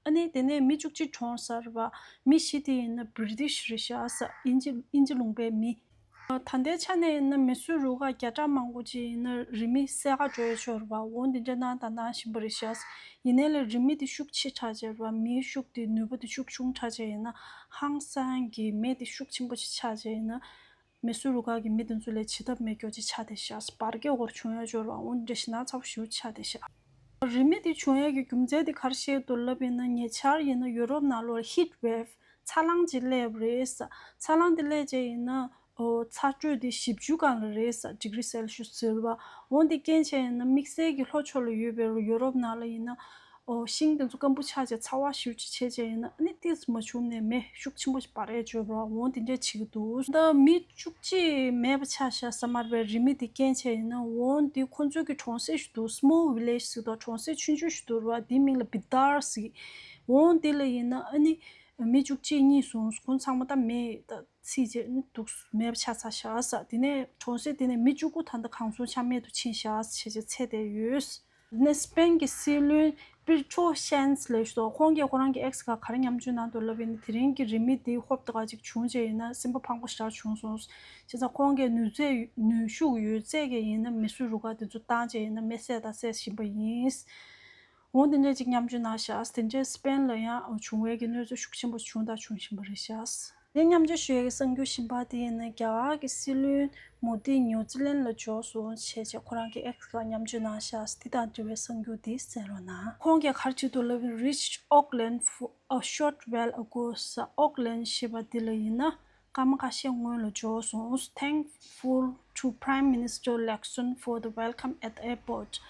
ཨ་ནི་དེ་ནས་མི་བཅུ་གཅིག་གྲོངས་ས་རེད་པ། མི་བཞི་དེ་ཡིན་ན་བྷི་རི་ཊིཤ་རེད་ཤག་དབྱིན་ཇི་དབྱིན་ཇི་ལུང་པའི་མི། ད་ལྟའི་ཆ་ནས་ཡིན་ན་མེ་གསོད་རུ་ཁག་བརྒྱ་ཕྲག་མང་པོ་ཅིག་ཡིན་ན་རི་མེ་བསད་ག་འགྲོ་ཡ་ཅིག་ཡོད་རེད་པ། འོ་འདི་འདྲ་གནང་དང་གནང་བཞིན་པ་རེད་ཤག་ཡིན་ནའི་ལས་རི་མེ་དེ་ཤུགས་ཆེ་དྲགས་བྱས་རེད་པ། མིའི་ཤུགས་དེ་ནུས་པ་དེ་ཤུགས་ཆུང་དྲགས་བྱས་ཡིན་ན། ཧང་སང་གི་མེ་དེ་ཤུགས་ཆེན་པོ་ཅིག་ཆགས་བྱས་ཡིན་ན། མེ་གསོད་རུ་ཁག་གི་མི་དེ་ཚོ་ལས་བྱེད་ཐབས་མེད་སྐྱོ་ཅིག་ཆགས་བསྡད་ཤག་འབར་གས་སྐོར་བྱུང་ཡ་ཅིག་ཡོད་རེད་པ། འོ་འདི་འདྲ་ཞེད་སྣང་ཚ་པོ་ཞེ་པོ་ཆགས་བསྡད་ཤག་རི་མེ་དེ་བྱུང་ཡས་ཀྱི་རྒྱུ་མཚན་དེ་ག་རེ་བཤད་འདུག་ལབ་ཡིན་ན། ཉེ་ཆར་ཡིན་ན་ཡུ་རོབ་ནང་ལོགས་ལ་heat wave ཚ་རླངས་ཅིག་སླེབས་རེད། ཚ་རླངས་དེ་སླེབས་བྱས་ཡིན་ན་ཨོ་ཚ་དྲོད་དེ་བཞི་བཅུ་སྒང་ལ་རེད་ཟེར། ཌི་གི་རི་སེལ་ཤི་ཡས་ཟེར་བ། འོ་འདི་རྐྱེན་བྱས་ཡིན་ན་དམིགས་བསལ་གྱི་ལྷོ་ཕྱོགས་ལ་ཡོད་པའི་ཡུ་རོབ་ནང་ལ་ཡིན་ན་ཨོ་ཤིང་དེ་ཚོ་སྐམ་པོ་ཆགས་བྱས་ཚ་བ་ཞེ་པོ་ཅིག་བྱས་བྱས་ཡིན་ན། ཨ་ནི་ཏོག་ཙམ་མ་བྱུང་ནས་མེ་ཤུགས་ཆེན་པོ་ཞིག་འབར་ཡས་ཅིག་ཡོད་པ། འོ་འདི་འདྲ་བྱེད་ཀྱི་འདུག་ད་མི་བཅུ་གཅིག་མེད་པ་ཆགས་ཤག་ས་མར་བའི་རི་མེ་དེ་རྐྱེན་བྱས་ཡིན་ན། འོ་འདི་ཁོ་ཚོའི་གི་གྲོང་གསེབ་ཞིག་འདུག small village ཟེར་དུས་གྲོང་གསེབ་ཆུང་ཆུང་ཞིག་འདུག་ར། དེའི་མིང་ལ་བི་དར་ཟེར། འོ་འདི་ལ་ཡིན་ན་ཨ་ནི་མི་བཅུ་གཅིག་རྙེད་སོང་། ཁོང་ཚང་མ་ད་མེ་ད་ཚིག་བྱས་ནི་འདུག་མེད་པ་ཆགས་ཚར་ཤག་ཟེར། དེ་ནས་གྲོང་གསེབ་དེ་ནས་མི་བཅུ་དགུ་ད་ལྟ་གང་སར་ཆ་མེད་དུ་ཕྱིན་ཤག་ཟེར་བྱས་ཚེས་དེ་ཡོད། དེ་ནས་སི་པེན་གྱི་སྲིད་བློན་པིར་ཆོ་ཤན་ལབ་ཞིག་འདུག་ཁོང་གིས་ཁོ་རང་གི་ཨེག་སི་སྒང་ག་རེ་མཉམ་སྤྱོད་གནང་འདུག་ལབ་ཡིན་ན། དེ་རིང་གི་རི་མེ་དེ་ཧོབ་ཏེ་ག་ཅིག་བྱུང་བྱས་ཡིན་ན་སེམས་པ་ཕངས་པོ་ཞེ་དྲག་བྱུང་སོང་། བྱས་ཙང་ཁོང་གིས་ནུས་ཚད་ནུས་ཤུགས་ཡོད་ཚད་ཀྱིས་ཡིན་ན་མེ་གསོད་རུ་ཁག་དེ་ཚོ་བཏང་བྱས་ཡིན་ན་མེ་བསད་དང་བསད་བཞིན་པ་ཡིན། འོ་དེ་འདྲས་ཅིག་མཉམ་སྤྱོད་གནང་ཤག་དེ་འདྲས་སི་པེན་ལ་ཡང་བྱུང་བའི་གི་གནོད་འཚེ་ཤུགས་ཆེན་པོ་བྱུང་དང་འབྱུང་བཞིན་པ་རེད་ཤག་དེ་མཉམ་སྤྱོད་ཞུ་ཡས་ཀྱི་གསར་འགྱུར་གཞན་པ་དེ་ཡིན་ན། རྒྱ་གར་གྱི་སྲིད་བློན་མོ་དི་ཉུ་ཛི་ལན་ལ་འབྱོར་སོང་བྱས་བྱས་ཁོ་རང་གི་ཨེག་སི་སྒང་མཉམ་སྤྱོད་གནང་ཤག་དེ་དང་འབྲེལ་བའི་གསར་འགྱུར་འདི་གསན་རོགས་གནང་། ཁོང་གིས་ག་རེ་བྲིས་འདུག་ལབ་ན། Reached Auckland for a short while ago ཟེར། ཨོག་ལན་ཞེས་པ་འདི་ལ་ཡིན་ན་སྐར་མ་ཁ་ཤས་སྔོན་ལ་འབྱོར་སོང་། Thankful to Prime Minister Lakson for the welcome at the airport.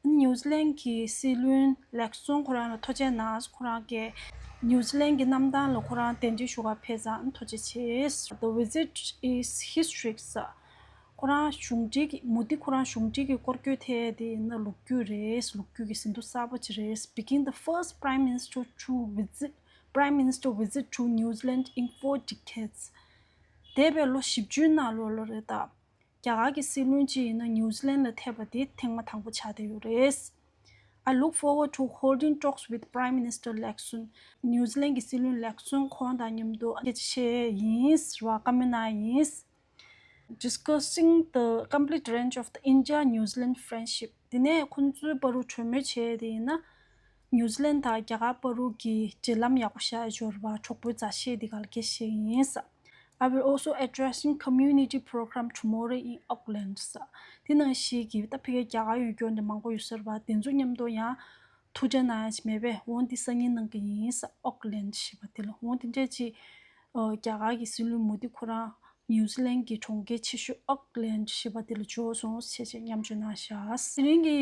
ནིའུ་ཛི་ལན་གྱི་སྲིད་བློན་ལེག་སོན་ཁོ་རང་ལ་ཐུགས་རྗེ་གནང་། ཁོ་རང་གིས་ནིའུ་ཛི་ལན་གྱི་གནམ་ཐང་ལ་ཁོ་རང་གདན་འདྲེན་ཞུ་གར་ཕེབས་ཙང་ཐུགས་རྗེ་ཆེ། The visit is historic ཟེར། ཁོ་རང་གཞུང་འབྲེལ་གྱི་མོ་དི་ཁོ་རང་གཞུང་འབྲེལ་གྱི་སྐོར་སྐྱོད་ཐད་དེ་ཡིན་ན་ལོ་རྒྱུས་རེད། ལོ་རྒྱུས་ཀྱི་ཟིན་ཐོ་གསར་པ་ཅིག་རེད། Became the first prime minister to visit, prime minister visit to New Zealand in four decades. འདས་པའི་ལོ་བཞི་བཅུའི་ནང་ལོགས་ལ་རེད་ད། རྒྱ་གར་གྱི་སྲིད་བློན་གཅིག་ཡིན་ན་ནིའུ་ཛི་ལན་ལ་ཕེབས་པ་དེ་ཐེངས་མ་དང་པོ་ཆགས་བསྡད་ཡོད་རེད། I look forward to holding talks with Prime Minister Lakson. ནིའུ་ཛི་ལན་གྱི་སྲིད་བློན་ལེག་སོན་ཁོང་དང་མཉམ་དུ་སྐད་ཆ་བཤད་ཡིན་ཟེར་བ་བཀའ་མོལ་གནང་ཡིན། Discussing the complete range of the India-New Zealand friendship. དེ་ནས་ཁོང་ཚོའི་བར་དུ་གྲོས་མོལ་བྱས་དེ་ཡིན་ན། ནིའུ་ཛི་ལན་དང་རྒྱ་གར་བར་དུ་གི་འབྲེལ་ལམ་ཡག་པོ་བཞག་ཡོད་པ་གྲོགས་པོའི་མཛའ་བཤེས་དེ་ག་ལ་སྐད་བཤད་ཡིན་ས། I will also addressing community program tomorrow in Auckland ས། དེ་ནང་བཞིན་གི་ད་ཕ་གིའི་རྒྱ་གར་ཡུལ་སྐྱོར་འདི་མང་པོ་ཡོད་ས་རེད་པ། དེ་ཚོ་མཉམ་དུ་ཡང་ཐུགས་འཕྲད་གནང་ཡ་ཅིག་མེད་པས། འོང་འདི་སང་ཉིན་གནང་གི་ཡིན་ས། Auckland ཞེས་པ་དེ་ལ་འོང་དེ་འདྲས་ཅིག་རྒྱ་གར་གྱི་སྲིད་བློན་མོ་དི་ཁོ་རང་ནིའུ་ཛི་ལན་གྱི་གྲོང་ཁྱེར་ཆེ་ཤོས་ཨོག་ལན་ཞེས་པ་དེ་ལ་འབྱོར་སོང་ཞེས་བྱས་མཉམ་སྤྱོད་གནང་བཞག་དེ་རིང་གི་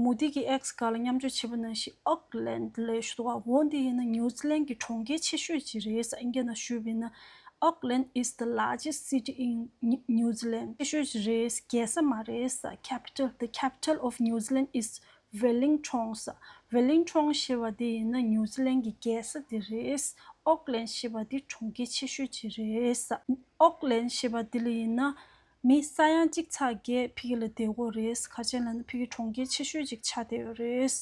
མོ་དི་གི་ཨེགས་སྒང་ལ་མཉམ་སྤྱོད་བྱས་པ་ནང་བཞིན་ཨོག་ལན་ལབ་ཞུ་འདུག་ག་འོ་འདི་ཡིན་ན་ནིའུ་ཛི་ལན་གྱི་གྲོང་ཁྱེར་ཆེ་ཤོས་ཅིག་རེད་ས། ཨིན་སྐད་ནང་ཞུས་པ་ཡིན་ན། Auckland is the largest city in New Zealand. ཆེ་ཤོས་ཅིག་རེད། རྒྱལ་ས་མ་རེད་ས། Capital, the capital of New Zealand is Wellington ས། Wellington ཞེས་པ་དེ་ཡིན་ན་ནིའུ་ཛི་ལན་གྱི་རྒྱལ་ས་དེ་རེད། ཨོག་ལན་ཞེས་པ་དེ་གྲོང་ཁྱེར་ཆེ་ཤོས་ཅིག་རེད་ས། ཨོག་ལན་ཞེས་པ་དེ་ལ་ཡིན་ན་མི་ས་ཡ་གཅིག་ཚེག་བརྒྱད་ཕ་གི་ལ་བསྡད་ཀྱི་ཡོད་རེད། ག་རེ་ལབ་ན་ཕ་གི་གྲོང་ཁྱེར་ཆེ་ཤོས་ཅིག་ཆགས་བསྡད་ཡོད་རེད།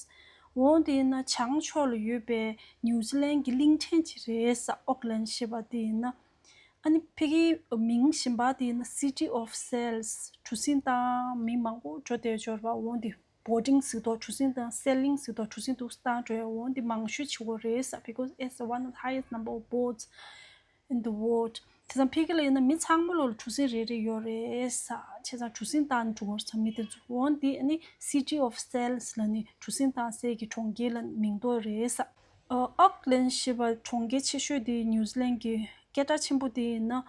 འོ་དེ་ཡིན་ན་བྱང་ཕྱོགས་ལ་ཡོད་པའི་ནིའུ་ཛི་ལན་གྱི་གླིང་ཕྲན་ཅིག་རེད་ས། ཨོག་ལན་ཞེས་པ་དེ་ཡིན་ན། ཨ་ནི་ཕ་གིའི་མིང་གཞན་པ་དེ་ཡིན་ན་City of Sales གྲུ་གཟིངས་བཏང་མི་མང་པོ་འགྲོ་བསྡད་ཡོད་རེད་པ། འོ་དེ་boating ཟེར་དོ་གྲུ་གཟིངས་བཏང་selling ཟེར་དོ་གྲུ་གཟིངས་འདུག་བཏང་འགྲོ་ཡ། འོ་འདི་མང་ཤོས་བྱེད་ཀྱི་ཡོད་རེད་ས། Because it's one of the highest number of boats in the world. དེ་ཙང་ཕ་གི་ལ་ཡིན་ན་མི་ཚང་མ་ལོ་ལ་གྲུ་གཟིངས་རེ་རེ་ཡོད་རེད་ས། བྱས་ཙང་གྲུ་གཟིངས་བཏང་འགྲོ་གི་ཡོད་རེད་ས་མི་དེ་ཚོ། འོ་འདི་ཨ་ནི་City of Sales ལབ་ནི་གྲུ་གཟིངས་བཏང་སའི་གི་གྲོང་ཁྱེར་ལ་མིང་འདོགས་རེད་ས། ཨོག་ལན་ཞེས་པ་གྲོང་ཁྱེར་ཆེ་ཤོས་དེ་ནིའུ་ཛི་ལན་གྱི་སྐད་གྲགས་ཆེན་པོ་དེ་ཡིན་ན།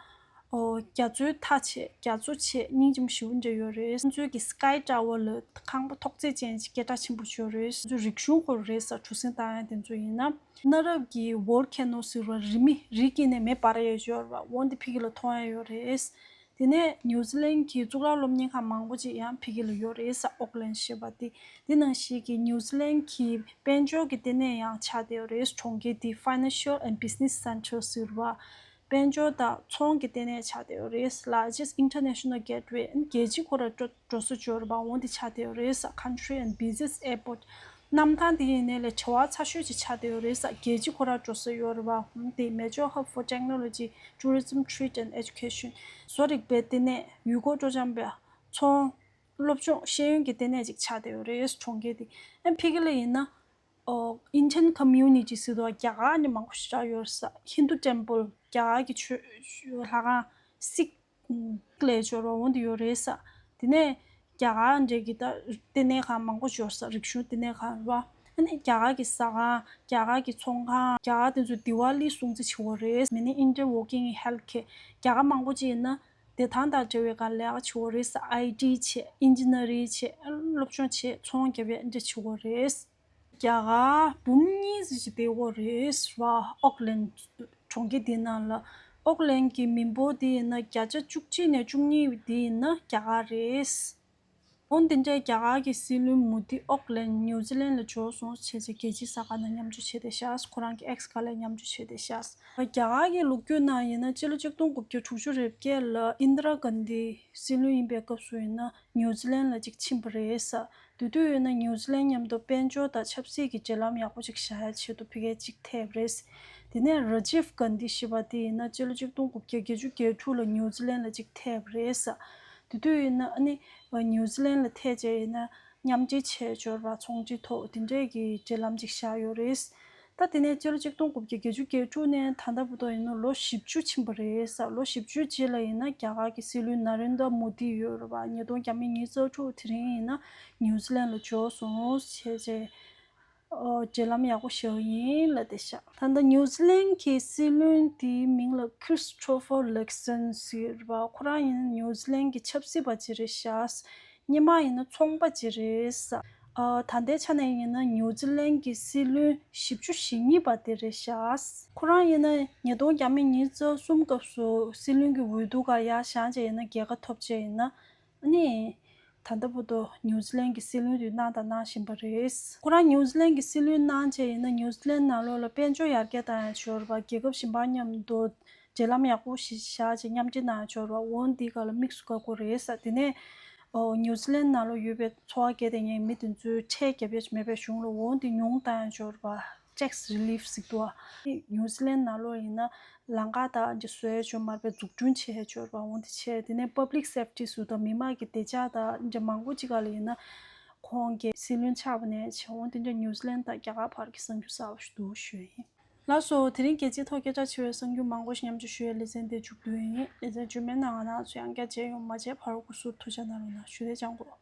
ཨོ་རྒྱ་མཚོའི་མཐའ་ཆེ། རྒྱ་མཚོ་ཆེ། སྙིང་རྗེ་མོ་ཞེ་པོ་འདྲ་ཡོད་རེད། ཁོང་ཚོའི་གི་Sky Tower ལ་ཁང་པ་ཐོག་བརྩེགས་ཅན་ཅིག་སྐད་གྲགས་ཆེན་པོ་ཞིག་ཡོད་རེད། ཁོང་ཚོའི་རིག་གཞུང་ཁོ་རེད་ས། གྲུ་གཟིངས་བཏང་ཡ་དེ་ཚོ་ཡིན་ན། གནའ་རབས་ཀྱི་volcano ཟེར་བ་རི་མེ་རི་དཀྱིལ་ནས་མེ་འབར་ཡ་ཡོད་རེད་པ། འོ་འདི་ཕ་གི་ལ་མཐོང་ཡ་ཡོད་རེད། དེ་ནས་ནིའུ་ཛི་ལན་གྱི་གཙུག་ལག་སློབ་གཉེར་ཁང་མང་པོ་ཅིག་ཡང་ཕ་གི་ལ་ཡོད་རེད་ས། ཨོག་ལན་ཞེས་པ་དེ། དེ་ནང་བཞིན་གྱི་ནིའུ་ཛི་ལན་གྱི་དཔལ་འབྱོར་གྱི་ལྟེ་གནས་ཡང་ཆགས་བསྡད་ཡོད་རེད། གྲོང་ཁྱེར་དེ་Financial and Business Center ཟེར་བ། དཔལ་འབྱོར་དང་ཚོང་གི་ལྟེ་གནས་ཆགས་བསྡད་ཡོད་རེད། Largest international gateway རྒྱལ་སྤྱི་ཁོ་ར་འགྲོ་འགྲོ་ས་འབྱོར་བ་འོ་འདི་ཆགས་བསྡད་ཡོད་རེད་ས། Country and business airport གནམ་ཐང་དེ་ཡིན་ནའི་ལས་བྱ་བ་ཚ་ཤོས་ཅིག་ཆགས་བསྡད་ཡོད་རེད་ས། རྒྱལ་སྤྱི་ཁོ་ར་འགྲོ་ས་ཡོད་རེད་པ། འོ་འདི་Major hub for technology, tourism, trade and education བཟོ་རིག་པའི་ལྟེ་གནས། ཡུལ་སྐོར་སྤྲོ་འཆམ་པའི་ཚོང་། སློབ་སྦྱོང་ཤེས་ཡོན་གྱི་ལྟེ་གནས་ཅིག་ཆགས་བསྡད་ཡོད་རེད། གྲོང་ཁྱེར་དེ། ཨ་ཕ་གི་ལ་ཡིན་ན། ཨོ་Indian community ཟེར་དུས་རྒྱ་གར་ནས་མང་པོ་ཞེ་དྲག་ཡོད་རེད་ས། Hindu temple རྒྱ་གར་གྱི་ཆོས་ལྷ་ཁང་། Sikh ལས་འབྱོར་བ་འོ་འདི་ཡོད་རེད་ས། དེ་ནས་རྒྱ་གར་འདྲ་གི་ད་ལྟེ་གནས་ཁང་མང་པོ་ཡོད་ས། རིག་གཞུང་ལྟེ་གནས་ཁང་རེད་པ། ཨ་ནི་རྒྱ་གར་གྱི་ཟ་ཁང་། རྒྱ་གར་གྱི་ཚོང་ཁང་། རྒྱ་གར་དེ་ཚོ་དི་ཝ་ལི་སྲུང་བརྩི་བྱེད་ཀྱི་ཡོད་རེད། Many Indian working in healthcare རྒྱ་གར་མང་པོ་ཅིག་ཡིན་ན། བདེ་ཐང་དང་འབྲེལ་བའི་སྒང་ལས་ཀ་བྱེད་ཀྱི་ཡོད་རེད་ས། ཨའི་ཊི་བྱེད། ཨིན་ཇི་ནི་ཡ་རིང་བྱེད། སློབ་སྦྱོང་བྱེད། ཚོང་རྒྱབ་ཡ་འདྲ་བྱེད་ཀྱི་ཡོད་རེད། རྒྱ་གར་འབུམ་གཉིས་ཙམ་ཞིག་བསྡད་ཀྱི་ཡོད་རེད་ཟེར་བ། ཨོག་ལན་གྲོང་ཁྱེར་འདིའི་ནང་ལ། ཨོག་ལན་གྱི་མི་འབོར་འདི་ཡིན་ན་བརྒྱ་ཆ་བཅུ་གཅིག་ནས་བཅུ་གཉིས་འདི་ཡིན་ན་རྒྱ་གར་རེད། འོན་ཏེ་འདྲའི་རྒྱ་གར་གྱི་སྲིད་བློན་མོ་དི་ཨོག་ལན་ནིའུ་ཛི་ལན་ལ་འབྱོར་སོང་བྱས་རྗེས་རྒྱལ་སྤྱིའི་གསར་ཁང་ནང་མཉམ་སྤྱོད་བྱས་ཏེ་བཞག་ཁོ་རང་གི་ཨེགས་སྒང་ལ་མཉམ་སྤྱོད་བྱས་ཏེ་བཞག་རྒྱ་གར་གྱི་ལོ་རྒྱུས་ནང་ཡིན་ན་སྤྱི་ལོ་ཆིག་སྟོང་དགུ་བརྒྱ་དྲུག་ཅུ་རེ་བརྒྱད་ལ་ཨིན་དི་ར་གྷན་དྷི་སྲིད་བློན་ཡིན་པའི་སྐབས་སུ་ཡིན་ན་ནིའུ་ཛི་ལན་ལ་ཅིག་ཕྱིན་པ་རེད་ས། དེ་དུས་ཡིན་ན་ནིའུ་ཛི་ལན་མཉམ་དུ་དཔལ་འབྱོར་དང་ཆབ་སྲིད་ཀྱི་འབྲེལ་ལམ་ཡག་པོ་ཅིག་བཞག་ཡ་ཆེད་དུ་ཕ་གིར་ཅིག་ཕེབས་རེད། དེ་ནས་ར་ཇིབ་གྷན་དྷི་ཞེས་པ་དེ་ཡིན་ན་སྤྱི་ལོ་ཆིག་སྟོང་དགུ་བརྒྱ་བརྒྱད་ཅུ་གྱ་དྲུག་ལ་ནིའུ་ཛི་ལན་ལ་ཅིག་ཕེབས་རེད་ས། དེ་དུས་ཡིན་ན་ཨ་ནི་ནིའུ་ཛི་ལན་ལ་ཕེབས་བྱས་ཡིན་ན་མཉམ་འབྲེལ་བྱས་འབྱོར་བ་ཚོང་འབྲེལ་ཐོག་དེ་འདྲས་ཀྱི་འབྲེལ་ལམ་ཅིག་བཞག་ཡོད་རེད། ད་དེ་ནས་སྤྱི་ལོ་ཆིག་སྟོང་དགུ་བརྒྱ་བརྒྱད་ཅུ་གྱ་དྲུག་ནས་ད་ལྟ་བར་དུ་ཡིན་ན་ལོ་བཞི་བཅུ་ཕྱིན་པ་རེད་ས། ལོ་བཞི་བཅུའི་རྗེས་ལ་ཡིན་ན་རྒྱ་གར་གྱི་སྲིད་བློན་ན་རེན་དྲ་མོ་དི་ཡོད་རེད་པ། ཉིས་སྟོང་ཉི་ཤུ་རྩ་དྲུག་དེ་རིང་ཡིན་ན་ནིའུ་ཛི་ལན་ལ་འབྱོར་སོང་བྱས་རྗེས། ཨོ་འབྲེལ་ལམ་ཡག་པོ་ཞིག་ཡིན་ལབ་བསྡད་ཤག་ད་ལྟ་ནིའུ་ཛི་ལན་གྱི་སྲིད་བློན་དེའི་མིང་ལ་Christopher Luxon ཟེར་བ། ཁོ་རང་ཡིན་ན་ནིའུ་ཛི་ལན་གྱི་ཆབ་སྲིད་པ་ཅིག་རེད་ཤག་སྔོན་མ་ཡིན་ན་ཚོང་པ་ཅིག་རེད་ས། ཨ། ད་ལྟའི་ཆ་ནས་ཡིན་ན་ནིའུ་ཛི་ལན་གྱི་སྲིད་བློན་བཞི་བཅུ་ཞེ་གཉིས་པ་དེ་རེད་ཤག་ཁོ་རང་ཡིན་ན་ཉིས་སྟོང་ཉི་ཤུ་རྩ་གསུམ་སྐབས་སུ་སྲིད་བློན་གྱི་འོས་བསྡུ་སྒང་ཡར་བཞེངས་བྱས་ཡིན་ན་རྒྱལ་ཁ་ཐོབ་བྱས་ཡིན་ན། ཨ་ནི། ད་ལྟ་བར་དུ་ནིའུ་ཛི་ལན་གྱི་སྲིད་བློན་དུ་གནང་དང་གནང་བཞིན་པ་རེད། ཁོ་རང་ནིའུ་ཛི་ལན་གྱི་སྲིད་བློན་གནང་བྱས་ཡིན་ན་ནིའུ་ཛི་ལན་ནང་ལོགས་ལ་དཔལ་འབྱོར་ཡར་རྒྱས་དང་ཡང་ཞོར་བ་རྒྱལ་ཁབ་གཞན་པ་མཉམ་དུ་འབྲེལ་ལམ་ཡག་པོ་ཞིག་བཞག་བྱས་མཉམ་འབྲེལ་གནང་ཡང་ཞོར་བ་འོ་འདི་ག་ལ་དམིགས་སུ་བཀར་དགོས་རེད་ས། དེ་ནས་ཨོ་ནིའུ་ཛི་ལན་ནང་ལོགས་ཡོད་པའི་འཚོ་བ་སྐྱེལ་བསྡད་མཁན་མི་དེ་ཚོའི་ཁྲལ་རྒྱབ་ཡ་ཅིག་མེད་པའི་གཞུང་ལ་འོ་འདི་ཉུང་བཏང་ཡང་ཞོར་བ་tax relief ཟེར་གྱི་འདུག་ཨ། ནིའུ་ཛི་ལན་ནང་ལོགས་ཡིན་ན་ལམ་ཁ་དང་འདི་བཟོ་ཡ་ཅིག་མ་རེད་པས་འཛུགས་སྐྲུན་བྱེད་ཡ་ཅིག་ཡོད་རེད་པ། འོ་འདི་བྱས། དེ་ནས་public safety ཟེར་དང་མི་མང་གི་བདེ་འཇགས་དང་འདི་མང་པོ་ཅིག་ག་ལ་ཡིན་ན་ཁོང་གི་སྲིད་བློན་ཆགས་པ་ནས་བྱས་འོ་འདི་འདྲ་ནིའུ་ཛི་ལན་དང་རྒྱ་གར་བར་གྱི་གསར་འགྱུར་གསར་པ་ཞིག་འདུག་ཞུ་ཡ་ཡིན། ལགས་སོ། དེ་རིང་རྒྱལ་སྤྱིའི་ཐོག་སྐད་གྲགས་ཆེ་བའི་གསར་འགྱུར་མང་པོ་ཞིག་མཉམ་སྤྱོད་ཞུ་ཡའི་ལེ་ཚན་དེ་མཇུག་བསྡུ་ཡ་ཡིན། ལེ་ཚན་རྗེས་མའི་ནང་ང་རང་ཚོ་ཡང་བསྐྱར་མཇལ་ཡོང་། མ་མཇལ་བར་སྐུ་གཟུགས་ཐུགས་ཅག་གནང་རོགས་གནང་ཞུ་རེ་ཅང་གོ།